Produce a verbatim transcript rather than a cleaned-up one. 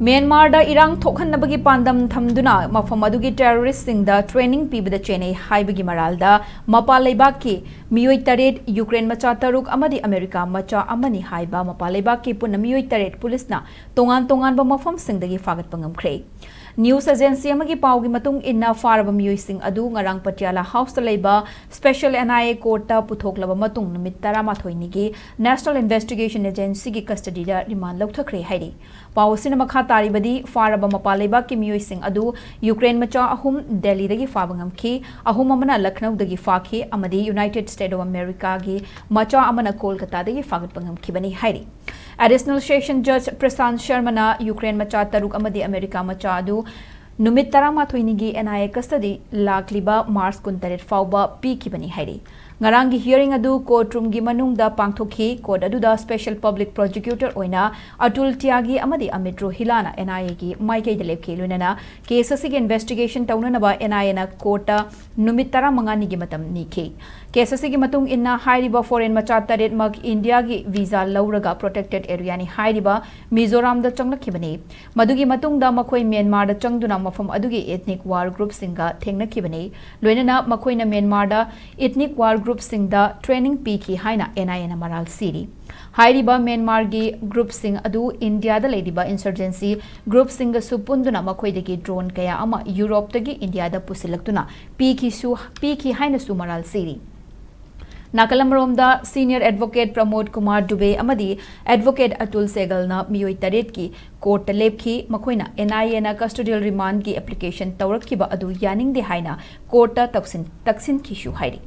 ꯃ꯭ꯌꯥꯟꯃꯥꯔꯗ ꯏꯔꯥꯡ ꯊꯣꯛꯍꯟꯅꯕꯒꯤ ꯄꯥꯟꯗꯝ ꯊꯝꯗꯨꯅ ꯃꯐꯝ ꯑꯗꯨꯒꯤ ꯇꯦꯔꯣꯔꯤꯁ꯭ꯠꯁꯤꯡꯗ ꯇ꯭ꯔꯦꯅꯤꯡ ꯄꯤꯕꯗ ꯆꯦꯟꯅꯩ ꯍꯥꯏꯕꯒꯤ ꯃꯔꯥꯜꯗ ꯃꯄꯥꯟ ꯂꯩꯕꯥꯛꯀꯤ ꯃꯤꯑꯣꯏ ꯇꯔꯦꯠ, ꯌꯨꯀ꯭ꯔꯦꯟ ꯃꯆꯥ ꯇꯔꯨꯛ ꯑꯃꯗꯤ ꯑꯃꯦꯔꯤꯀꯥ ꯃꯆꯥ ꯑꯃꯅꯤ ꯍꯥꯏꯕ ꯃꯄꯥꯟ ꯂꯩꯕꯥꯛꯀꯤ ꯄꯨꯟꯅ ꯃꯤꯑꯣꯏ ꯇꯔꯦꯠ ꯄꯨꯂꯤꯁꯅ ꯇꯣꯉꯥꯟ ꯇꯣꯉꯥꯟꯕ ꯃꯐꯝꯁꯤꯡꯗꯒꯤ ꯐꯥꯒꯠꯄ ꯉꯝꯈ꯭ꯔꯦ꯫ ꯅ꯭ꯌꯨꯁ ꯑꯦꯖꯦꯟꯁꯤ ꯑꯃꯒꯤ ꯄꯥꯎꯒꯤ ꯃꯇꯨꯡ ꯏꯟꯅ, ꯐꯥꯔꯕ ꯃꯤꯑꯣꯏꯁꯤꯡ ꯑꯗꯨ ꯉꯔꯥꯡ ꯄꯇꯤꯌꯥꯂꯥ ꯍꯥꯎꯁꯇ ꯂꯩꯕ ꯁ꯭ꯄꯦꯁꯦꯜ ꯑꯦꯟ ꯑꯥꯏ ꯑꯦ ꯀꯣꯔꯠꯇ ꯄꯨꯊꯣꯛꯂꯕ ꯃꯇꯨꯡ ꯅꯨꯃꯤꯠ ꯇꯔꯥꯃꯥꯊꯣꯏꯅꯤꯒꯤ ꯅꯦꯁꯅꯦꯜ ꯏꯟꯚꯦꯁꯇꯤꯒꯦꯁꯟ ꯑꯦꯖꯦꯟꯁꯤꯒꯤ ꯀꯁꯇꯗꯤꯗ ꯔꯤꯃꯥꯟ ꯂꯧꯊꯈ꯭ꯔꯦ ꯍꯥꯏꯔꯤ꯫ ꯄꯥꯎ ꯑꯁꯤꯅ ꯃꯈꯥ ꯇꯥꯔꯤꯕꯗꯤ, ꯐꯥꯔꯕ ꯃꯄꯥꯟ ꯂꯩꯕꯥꯛꯀꯤ ꯃꯤꯑꯣꯏꯁꯤꯡ ꯑꯗꯨ ꯌꯨꯀ꯭ꯔꯦꯟ ꯃꯆꯥ ꯑꯍꯨꯝ ꯗꯦꯜꯂꯤꯗꯒꯤ ꯐꯥꯕ ꯉꯝꯈꯤ, ꯑꯍꯨꯝ ꯑꯃꯅ ꯂꯈꯅꯧꯗꯒꯤ ꯐꯥꯈꯤ ꯑꯃꯗꯤ ꯌꯨꯅꯥꯏꯇꯦꯗ ꯁ꯭ꯇꯦꯠ ꯑꯣꯐ ꯑꯃꯦꯔꯤꯀꯥꯒꯤ ꯃꯆꯥ ꯑꯃꯅ ꯀꯣꯜꯀꯇꯥꯗꯒꯤ ꯐꯥꯒꯠꯄ ꯉꯝꯈꯤꯕꯅꯤ ꯍꯥꯏꯔꯤ꯫ ꯑꯦꯗꯤꯁꯅꯦꯜ ꯁꯦꯁꯟ ꯖꯖ ꯄ꯭ꯔꯁꯥꯟ ꯁꯔꯃꯅ ꯌꯨꯀ꯭ꯔꯦꯟ ꯃꯆꯥ ꯇꯔꯨꯛ ꯑꯃꯗꯤ ꯑꯃꯦꯔꯤꯀꯥ ꯃꯆꯥ ꯑꯗꯨ ꯅꯨꯃꯤꯠ ꯇꯔꯥꯃꯥꯊꯣꯏꯅꯤꯒꯤ ꯑꯦꯟ ꯑꯥꯏ ꯑꯦ ꯀꯁꯇꯗꯤ ꯂꯥꯛꯂꯤꯕ ꯃꯥꯔꯆ ꯀꯨꯟꯇꯔꯦꯠ ꯐꯥꯎꯕ ꯄꯤꯈꯤꯕꯅꯤ ꯍꯥꯏꯔꯤ꯫ ꯉꯔꯥꯡꯒꯤ ꯍꯤꯌꯔꯤꯡ ꯑꯗꯨ ꯀꯣꯔꯠ ꯔꯨꯝꯒꯤ ꯃꯅꯨꯡꯗ ꯄꯥꯡꯊꯣꯛꯈꯤ꯫ ꯀꯣꯔꯠ ꯑꯗꯨꯗ ꯁ꯭ꯄꯦꯁꯦꯜ ꯄꯕ꯭ꯂꯤꯛ ꯄ꯭ꯔꯣꯁꯤꯀ꯭ꯌꯨꯇꯔ ꯑꯣꯏꯅ ꯑꯇꯨꯜ ꯇ꯭ꯌꯥꯒꯤ ꯑꯃꯗꯤ ꯑꯃꯤꯠ ꯔꯣꯍꯤꯂꯥꯅ ꯑꯦꯟ ꯑꯥꯏ ꯑꯦꯒꯤ ꯃꯥꯏꯀꯩꯗ ꯂꯦꯞꯈꯤ꯫ ꯂꯣꯏꯅꯅ ꯀꯦꯁ ꯑꯁꯤꯒꯤ ꯏꯟꯚꯦꯁꯇꯤꯒꯦꯁꯟ ꯇꯧꯅꯅꯕ ꯑꯦꯟ ꯑꯥꯏ ꯑꯦꯅ ꯀꯣꯔꯠꯇ ꯅꯨꯃꯤꯠ ꯇꯔꯥꯃꯉꯥꯅꯤꯒꯤ ꯃꯇꯝ ꯅꯤꯈꯤ꯫ ꯀꯦꯁ ꯑꯁꯤꯒꯤ ꯃꯇꯨꯡ ꯏꯟꯅ, ꯍꯥꯏꯔꯤꯕ ꯐꯣꯔꯦꯟ ꯃꯆꯥ ꯇꯔꯦꯠꯃꯛ ꯏꯟꯗꯤꯌꯥꯒꯤ ꯚꯤꯖꯥ ꯂꯧꯔꯒ ꯄ꯭ꯔꯣꯇꯦꯛꯇꯦꯗ ꯑꯦꯔꯤꯌꯥꯅꯤ ꯍꯥꯏꯔꯤꯕ ꯃꯤꯖꯣꯔꯥꯝꯗ ꯆꯪꯂꯛꯈꯤꯕꯅꯤ꯫ ꯃꯗꯨꯒꯤ ꯃꯇꯨꯡꯗ ꯃꯈꯣꯏ ꯃ꯭ꯌꯥꯟꯃꯥꯔꯗ ꯆꯪꯗꯨꯅ ꯃꯐꯝ ꯑꯗꯨꯒꯤ ꯏꯊꯅꯤꯛ ꯋꯥꯔ ꯒ꯭ꯔꯨꯞꯁꯤꯡꯒ ꯊꯦꯡꯅꯈꯤꯕꯅꯤ꯫ ꯂꯣꯏꯅꯅ ꯃꯈꯣꯏꯅ ꯃ꯭ꯌꯥꯟꯃꯥꯔꯗ ꯏꯊꯅꯤꯛ ꯋꯥꯔ ꯒ꯭ꯔꯨꯞꯁꯤꯡꯗ ꯇ꯭ꯔꯦꯅꯤꯡ ꯄꯤꯈꯤ ꯍꯥꯏꯅ ꯑꯦꯟ ꯑꯥꯏ ꯑꯦꯅ ꯃꯔꯥꯜ ꯁꯤꯔꯤ꯫ ꯍꯥꯏꯔꯤꯕ ꯃ꯭ꯌꯥꯟꯃꯥꯔꯒꯤ ꯒ꯭ꯔꯨꯞꯁꯤꯡ ꯑꯗꯨ ꯏꯟꯗꯤꯌꯥꯗ ꯂꯩꯔꯤꯕ ꯏꯟꯁꯔꯖꯦꯟꯁꯤ ꯒ꯭ꯔꯨꯞꯁꯤꯡꯒꯁꯨ ꯄꯨꯟꯗꯨꯅ ꯃꯈꯣꯏꯗꯒꯤ ꯗ꯭ꯔꯣꯟ ꯀꯌꯥ ꯑꯃ ꯌꯨꯔꯣꯞꯇꯒꯤ ꯏꯟꯗꯤꯌꯥꯗ ꯄꯨꯁꯤꯜꯂꯛꯇꯨꯅ ꯄꯤꯈꯤꯁꯨ, ꯄꯤꯈꯤ ꯍꯥꯏꯅꯁꯨ ꯃꯔꯥꯜ ꯁꯤꯔꯤ꯫ ꯅꯥꯀꯜ ꯑꯃꯔꯣꯝꯗ, ꯁꯤꯅꯤꯌꯔ ꯑꯦꯗꯚꯣꯀꯦꯠ ꯄ꯭ꯔꯃꯣꯗ ꯀꯨꯃꯥꯔ ꯗꯨꯕꯦ ꯑꯃꯗꯤ ꯑꯦꯗꯚꯣꯀꯦꯠ ꯑꯇꯨꯜ ꯁꯦꯒꯜꯅ ꯃꯤꯑꯣꯏ ꯇꯔꯦꯠꯀꯤ ꯀꯣꯔꯠꯇ ꯂꯦꯞꯈꯤ꯫ ꯃꯈꯣꯏꯅ ꯑꯦꯟ ꯑꯥꯏ ꯑꯦꯅ ꯀꯁꯇꯣꯗꯤꯌꯦꯜ ꯔꯤꯃꯥꯟꯒꯤ ꯑꯦꯄ꯭ꯂꯤꯀꯦꯁꯟ ꯇꯧꯔꯛꯈꯤꯕ ꯑꯗꯨ ꯌꯥꯅꯤꯡꯗꯦ ꯍꯥꯏꯅ ꯀꯣꯔꯠꯇ ꯇꯛꯁꯤꯟ-, ꯇꯛꯁꯤꯟꯈꯤꯁꯨ ꯍꯥꯏꯔꯤ꯫